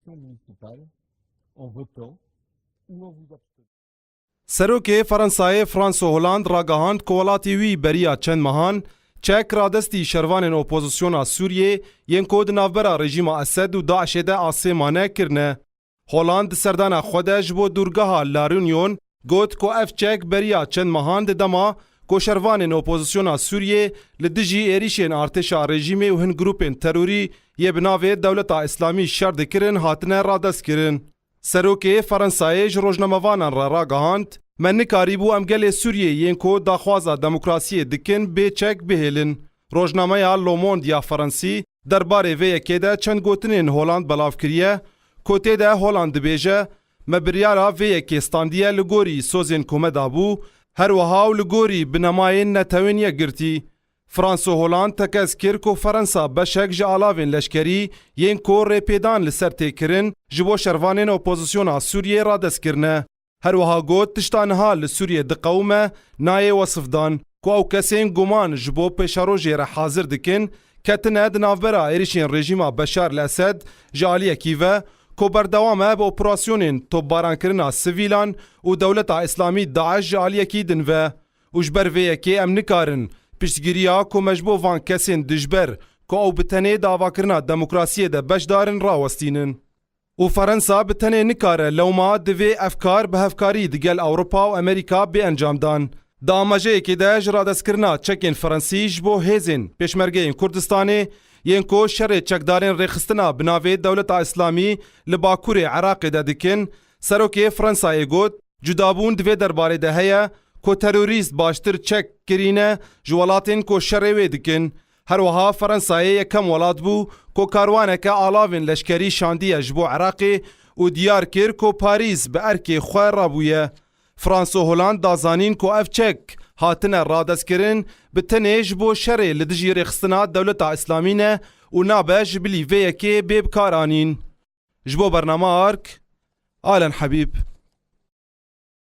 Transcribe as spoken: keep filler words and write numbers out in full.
élections municipales en votant ou en vous abstenant. Serokê Fransayê François Hollande ragihand ku welatê wî beriya çend mehan çek radestî şervanên opozisyona Sûriyê yên ku di navbera rejîma Esed û DAIŞê de asê mane kirine. Hollande di serdana xwe de ji bo dûrgeha La Réunion got ku ev çek beriya çend mehan di dema ku şervanên opozisyona Sûriyê li dijî êrîşên artêşa rejîmê û hin grûpên terorî yê bi navê Dewleta Îslamî şer dikirin hatine radestkirin. Serokê Ferensayê ji rojnamevanan re ragihand, me nikarîbû em gelê Sûriyê yên ku daxwaza demokrasiyê dikin bê çek bihêlin. Rojnameya Le Monde ya Ferensî derbarê vê yekê de çend gotinên Holand belav kiriye, ku tê de Holand dibêje, me biryara vê yekê standiye li gorî sozên ku me dabû, her wiha û li gorî binemayên Netewên Yekgirtî. François Hollande tekez kir ku Ferensa beşek ji alavên leşkerî yên ku rêpêdan li ser tê kirin, ji bo şervanên opozisyona Sûriyê radest kirine. Her wiha got, tişta niha li Sûriyê diqewime nayê wesifdan, ku ew kesên guman ji bo pêşerojê re hazir dikin, ketine di navbera êrişên rejîma Beşar el-Esed ji aliyekî ve, ku berdewam e bi operasyonên topbarankirina sivîlan û Dewleta Îslamî DAIŞ ji aliyekî din ve. Û ji ber vê yekê em nikarin piştgiriya ku me ji bo van kesên dijber ku ew bi tenê di avakirina demokrasiyê de beşdar in rawestînin. Û Ferensa bi tenê nikare lewma divê ev kar bi hevkarî digel Ewropa û Amerîka bê encamdan. Di amajeyekê de ji radestkirina çekên Ferensî ji bo hêzên Pêşmergeyên Kurdistanê yên ku şerê çekdarên rêxistina bi navê Dewleta Îslamî li Bakurê Iraqê de dikin, Serokê Ferensayê got, cudabûn di vê derbarê de heye ku terorîst baştir çek kirîne ji welatên ku şerê wê dikin. Her wiha Ferensayê yekem welat bû ku karwaneke alavên leşkerî şandiye ji bo Iraqê û diyar kir ku Parîs bi erkê xwe rabûye. François Hollande da zanîn ku ev çek hatine radestkirin bi tenê ji bo şerê li dijî rêxistina Dewleta Îslamî ne û nabe ji bilî vê yekê bê bikaranîn. Ji bo bernama Ark, Alen Habîb.